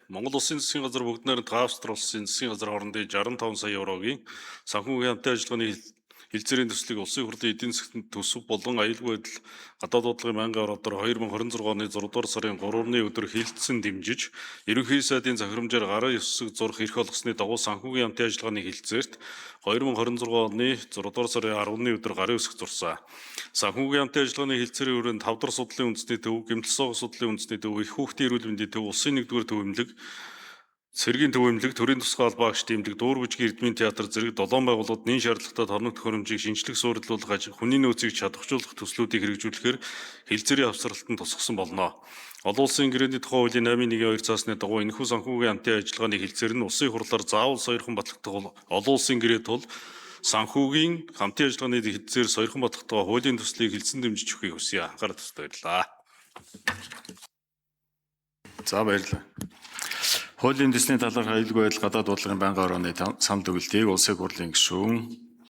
Монгол Улсын засгийн газар бүгд найрамдах Австри улсын засгийн газар хоорондын 65 сая еврогийн санхүүгийн хамтын ажиллагааны хэлцээрийн төслийг Улсын хурлын эдийн засгийн төсөв болон аюулгүй байдал гадаад бодлогын байнгын оролдоор 2026 оны 6 дугаар сарын 3-ны өдөр хилцэн дэмжиж, Ерөнхий сайдын захирамжаар гарын ёсог зурх эрх олгосны дагуу санхүүгийн хамтын ажиллагааны хэлцээрт 2026 оны 6 дугаар сарын 10-ны өдөр гарын үсэг зурсан. Санхүүгийн хамтын ажиллагааны хэлцээрийн хүрээнд 5 дахь судлалын үндэсний төв, гэмтэл соогох судлалын үндэсний төв, их хүүхдийн эрүүл мэндийн төв, улсын 1-р төв эмнэлэг, Цэргийн төв эмнэлэг, төрийн тусгай албаа агч эмнэлэг, дуур бүжгийн Эрдмийн театр зэрэг 7 байгууллагууд нэн шаардлагатай торног төхөөрөмжийг шинжлэх суурилуулах аж хүний нөөцийг чадваржуулах төслүүдийг хэрэгжүүлэхээр хэлцээрийн авсралтанд тусгасан болно. Олон улсын гэрээний тухай хуулийн 8.1-2 цаасны дагуу энэхүү санхүүгийн хамтын ажиллагааны хэлцээр нь улсын хурлаар заавал сойрхон батлагдах олон улсын гэрээ тул санхүүгийн хамтын ажиллагааны хэлцээр сойрхон батлагдах хуулийн төслийг хэлсэн дэмжиж өгөхийг хүсье. Анхаарал тавьсанд баярлалаа. За, баярлалаа. Хуулийн төслийн талаарх аюулгүй байдал гадаад бодлогын байнгын орооны санал өгөлтийг Улсын хурлын гишүүн